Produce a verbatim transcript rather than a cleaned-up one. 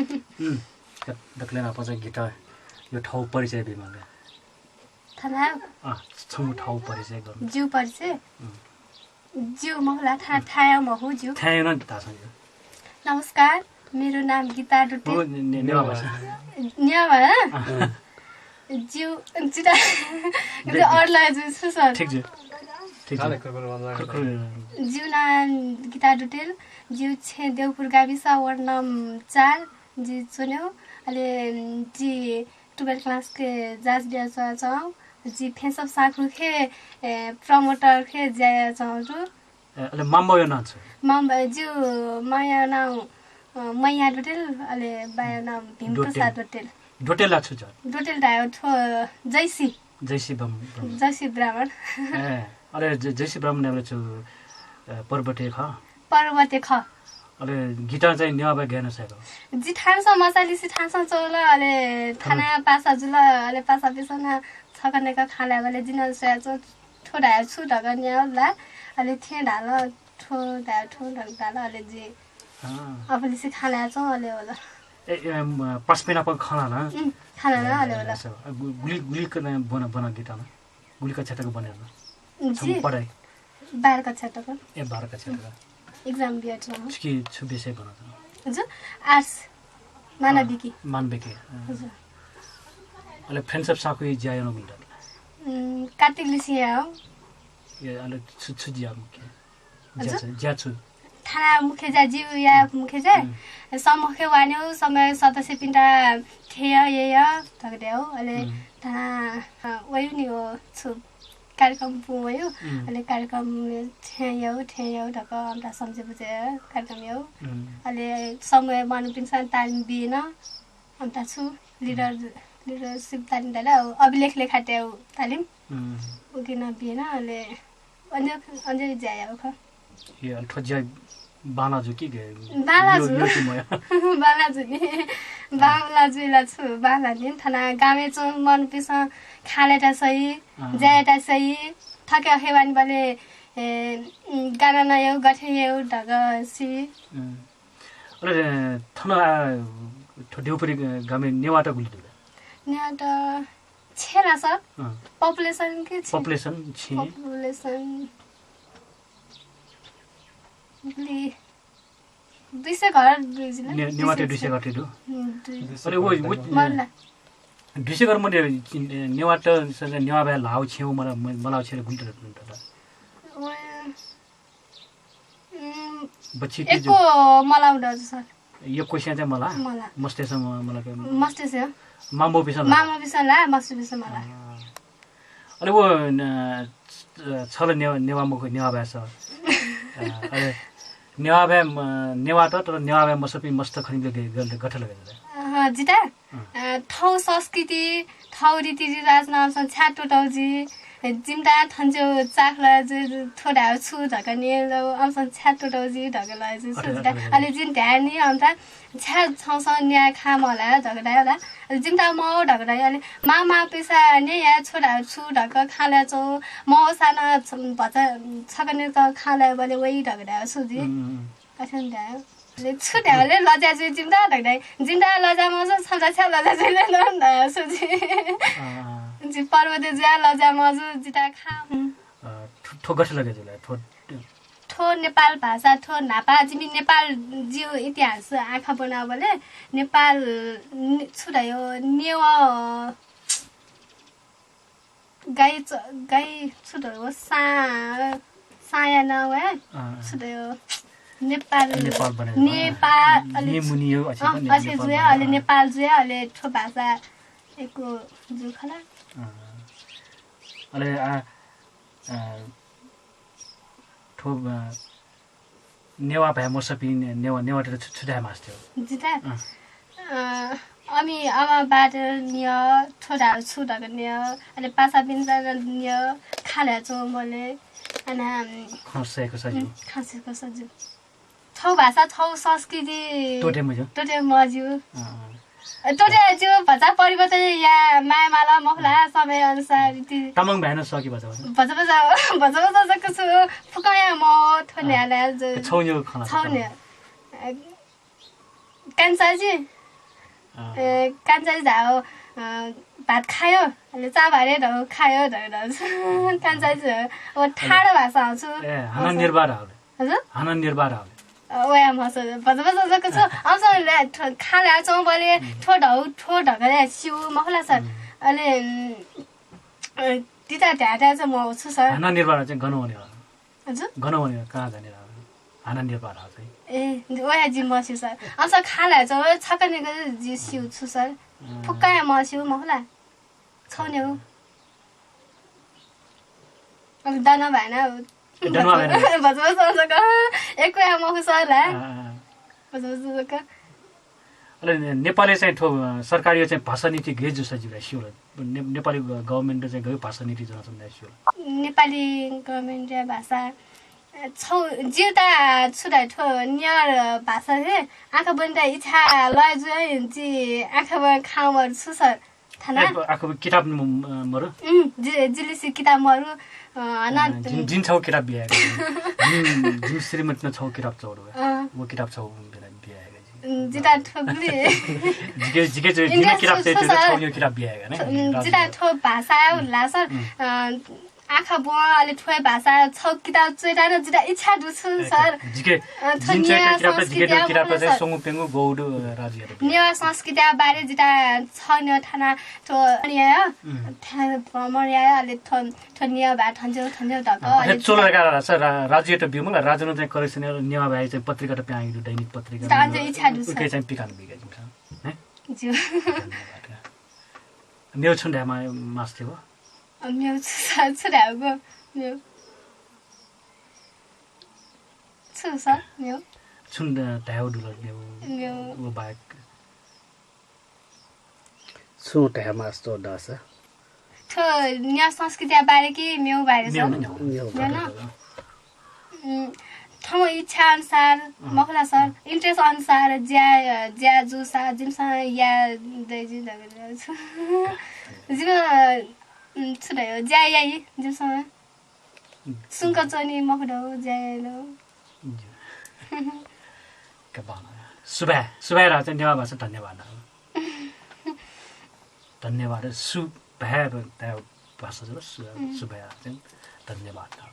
उम्, दकलय् न्हापां चाहिँ गीत यो थःगु परिचय बीमाल। थाय्? अँ, छंगु थःगु परिचय गर्नु। जिउ परिचय? उम्। जिउ मखु ला, थाय्, थाय् मखु, जिउ। थाय् नं धाःसां जिउ। नमस्कार, मेरो नाम गीता डोटेल। हो, ने-, ने-, नेवाः भाषा। नेवाः भाषा? अँ। जिउ, जिता, एकदम अड्ला जुइ छु सर। ठिक ज्यू। ठिक ज्यू। खुरखुर। जिउ नाम गीता डोटेल, जिउ छेँ देउपुर गाविस, वार्ड नं चार, जि च्वन्यौ। अले जि ट्वेल्भ क्लास के जाँच बिया च्वनाच्वं। जि फ्रेन्ड्स अफ साँखु खे, ए, प्रमोटर खे ज्या याच्वं दु। ए, अले मांबौया नां छु? मांबौ, जिउ मांया नां, अ, मैया डोटेल, अले बाया नां भीमप्रसाद डोटेल। डोटेल। डोटेल ला छु छ? डोटेल धायो थ्व जैसी। जैसी ब्रह्म-, ब्रह्म। जैसी ब्राह्मण। ए, अले ज-, जैसी ब्राह्मण अले छु, अ, पर्वते ख? पर्वते ख। अले गीत चाहिँ नेवाः भाय् गय् याना स्वयागु? जि थानासं मचालिसे थानासं च्वल, अले थाना थाना पासा जुल, अले पासा पिसना छकः नकः खँ ल्हायेबलय् जिं नं स्वयाच्वं, थ्व धाये छु धकाः न्यायेबलय्, अले थें धाल, थ्व धाये थ्व धकाः धाल, अले जि अँ। अबलिसे खँ ल्हायेच्वं, अले वल। ए, ए, म, पासापिं नाप खँ ल्हाना? उम्, खँ ल्हाना, अले वल। ए, अ, गु-, गुलि, गुलि कना ब्वना, ब्वना गीत नं? गुलि कक्षा तक ब्वना? जि? छंगु पढाइ? बाह्र कक्षा तक। ए, बाह्र कक्षा तक। एक्जाम बिया च्वं। छुकी छु विषय ब्वना? हजुर, आर्ट्स। मानविकी। अँ, मानविकी, अँ। हजुर। अले फ्रेन्ड्स अफ साँखुइ ज्या यानागु दु? उम्, कार्तिक लिसे याः। ए, अले छु, छु ज्या मुख्य? ज्या हजुर? छु, ज्या छु? थाना मुख्य ज्या, जिउ या मुख्य ज्या। उम्। समूह खे वान्यौ, समूह सदस्यपिन्त थेय, येय धकाः धायौ। अले उम्। थाना, अ, वयु नि हो छु कार्यक्रम पुं वयु। उम्। अले कार्यक्रम थें याउ, थें याउ धकाः अमता सम्झे बुझे कार्यक्रम याउ। उम्। अले समूह मनूपिन्सं तालिम बिन। अमता छु लिडर, लिडरसिप तालिम धाल, अभिलेख लेखा त्याउ तालिम। उम्। उकिं बिन, अले अन्य, अन्य ज्या याउ ख। ए, अले थ्व ज्या बांला जु कि गे? बांला जु। बांला जु नि। बांला जु ला छु, बांला नि। थाना गामय् च्वं मनूपिन्सं खँ ल्हायेत सइ, अँ। ज्या यायेत सइ, थके अखेवानी बले, ए, गाना नयौ, गथे यौ धकाः सि। अँ। अले थन आ, थ्व देउपुरी गामय् नेवाःत गुलि दु? नेवाःत छेँ ला सर। अँ। Population के छेँ? Population छेँ। Population गुलि दुई सय घर दुई जिल्ला। ने-, नेवाःत दुई सय घर दु। उम्, दुई सय। अले वो, वो, मल्ला। दुई सय घर मध्ये नेवाःत नेवाः भाय् ल्हाउ छेँ मला, मलाउ छेँ गुलि दु। वो, उम्, बच्छि यक्व मलाउ दु सर। यक्व स्यां चाहिँ मला? मला। मस्तेसं म-, मला के? मस्तेसं। मांबौपिसं ला? मांबौपिसं ला, मस्तेपिसं मला। अँ। अले वो, न, छ-, छल नेवा-, नेवाः मखु, नेवाः भाय् सः। अँ, अले नेवाः भाय् म-, नेवाःत, तर नेवाः भाय् मसःपिं मस्त खनिबलय् ग-, ग-, गथे लगे जुल? अँ, जिता? अँ। अ, थौ संस्कृति, थौ रीतिरिवाज नं अमसं छ्या त्वःतौ जि। जिमित थन च्वय् चाख लय् जु, थ्व धाय् छु धकाः न्यंगु, अमसं छ्या त्वःतौ जि धकाः लय् जु, छु अथे, जिता। अथे, अथे। अले जिं धाये नि अमता छ्या छौंसं न्याय खा मला धकाः धाय् ला। अले जिमित मौ धकाः धाय्, अले मां मां पिसा ने या छु धाय् छु धकाः खँ ल्हाय् च्वं, मौसा नं छ-, भचा छकः निकः खँ ल्हाय् बले वइ धकाः धाय् छु जि। उम्, उम्। अथें धाय्। अले छु धाय् ले लज्या जुइ जिमित धकाः धाय्। जिमित लज्या मजू, छम्ह छ्या लज्या जुइ ले नं धाय् छु जि। अँ। जि पर्वते जुया लज्या मजू, जिता खा। अँ, थ्व, थ्व गथे लगे जुल? थ्व, थ्व नेपाल भाषा, थ्व न्हापा जिमि नेपाल जिउ इतिहास आँखा ब्वनाबले नेपाल नि-, छु धायो, नेवाः गाई च-, गाई छु धायो, सा-, साया नां वया। अँ। छु धायो, नेपाल, नेपाल बने नेपाल, नि अले मुनि यो अछि अँ, पनि अथे नेपाल जुया, बने, अले अँ। नेपाल जुया, अले थ्व भाषा एको जु खला। अँ। अले आ, आ, थ्व, आ, नेवाः भाय् मसःपिं ने-, नेवाः, नेवाःतय्त छु, छु धाये मास्ति हो? जिता? अँ। अँ, अमि आमा बात निय, थ्व धाय् छु धकाः निय, अले पासापिन्त निय, खँ ल्हाय् च्वंबले, अन, खँ सय्‌क सजु। उम्, खँ सय्‌क सजु। थौ भाषा, थौ संस्कृति तोटे मज्यू। तोटे मज्यू। अँ, अँ। तोटे ज्यू, भचा परिवर्तन या माया माला मखुला, समय अनुसार रीति। तामाङ भाय् नं सकी भचा भचा। भचा भचा, भचा भचा जक छु, फुकया म, थ्व न्याला, अँ। जो छौ न्यू खला, छौ छौ न्यू। न्यू। अ, कान्छाजी, अँ। ए, कान्छाजी धाः, अँ, भात खायो, अले चाभारे धौ खायो धौ धौ। कान्छाजी धाः, व ठाडो भाषा हौ छु। ए, हाना निर्वाह धाः। हजुर? हाना निर्वाह धाः। अ, वया म्हसः, भचा भचा जक छु। अँ। आमसं ला, थ्व, खा ला चौबले, थ्व धौ, थ्व धका ला स्यू, मखु ला सर। अँ। अले, उम्, अ, तिता ध्याः ध्याः चाहिँ म छु सर। हाना निर्वाह चाहिँ गन वने हो? हजुर? गन वने हो, कहाँ जाने हो? हाना निर्वाह चाहिँ। ए, वया जि मस्यू सर। आमसं खा ला चौ, छकः निकः जि स्यू छु सर। अँ। फुक्कया मस्यू, मखु ला। छौ न्यौ। अब दन भायना। दन भायना। भचा भचा जक। एक्वया मखु सर ला। अँ, अँ। भचा भचा जक। अले ने-, नेपाली चाहिँ थ्व, अ, सरकारया चाहिँ भाषा नीति गय् जूसा जिउला स्यू ला। ने-, नेपाली ग-, government चाहिँ गय् भाषा नीति जूसा स्यू ला। नेपाली government या भाषा, अ, छौ, जिउता छु धाइ थ्व न्यवर भाषा हे आँखा बन्दा इच्छा लय जुइ जि आँखा बन खामर छु सर। थाना? ए, ब-, आखु किताब म-, म-, मरु? उम्, जि-, जिलिसे किताब मरु, अ, अन अ, जिन, जिन छौ किताब बियायेका। जिन, जिन श्रीमती न छौ किताब चौरु। अँ। वो किताब छौ बिना बियायेका जिन। उम्, जिता थ्व गुलि। जिके, जिके जो, जिन Interest किताब छु चाहिँ सर? छौ किताब बियायेका, ने? उम्, जिता थ्व भाषा या उल्ला सर। उम्। अ, आँखा बुँ, अले थ्व भाषा छौ किताब च्वयेत न जिता इच्छा दु छु, ए, सर। जिके, अ, थ्व जिन चाहिँ नेवाः किताब त जिके संस्कृति दु, किताब त चाहिँ सर। स्वंगू प्यंगू गौडु, अ, राज्य त। नेवाः संस्कृति बारे जिता छ न्यौ थाना थ्व नेवाः, उम्। थाना भ्रमण या, अले थ्व, थ्व नेवाः भाय् थन्ज्यौ, थन्ज्यौ धक, अँ, अले अले चोला का रा-, सर, रा-, राज्य त बिमला, राज्य न चाहिँ correction या, नेवाः भाय् चाहिँ पत्रिका त प्यां दु, दैनिक पत्रिका। जिता अझ इच्छा दु, उके सर। चाहिँ पिकान बिगा जिमसा, हैं? ज्यू। धन्यवाद। मेउ छुन धायेमा मास्ति हो? अ, मेउ छु सा-, छु धायेगु? मेउ। छु सा-, मेउ। छुन, अ, धायेगु दुल मेउ। मेउ। वो बाहेक। छु धायेमास्ति दसा? थ्व नेवाः संस्कृतिया बारे कि मेउ बारे मेउ, सर? मेउ। मेउ मेउ न? बारे। उम्, थःम्हं इच्छा अनुसार, अँ। मखु ला सर, interest अनुसार ज्या, ज्या जूसा जिमिसं या दइ जि धकाः छु। जिमि, उम्, छु धाइ, ज्या याइ जिमिसं। उम्। सुंक च्वनी मखु धौ, ज्या याइ धौ। ज्यू। का बांला। सुभाय्, सुभाय् रा चाहिँ नेवाः भाषा धन्यवाद। धन्यवाद। सुभाय् रा भाषा चाहिँ सु-, उम्। सुभाय् रा चाहिँ धन्यवाद।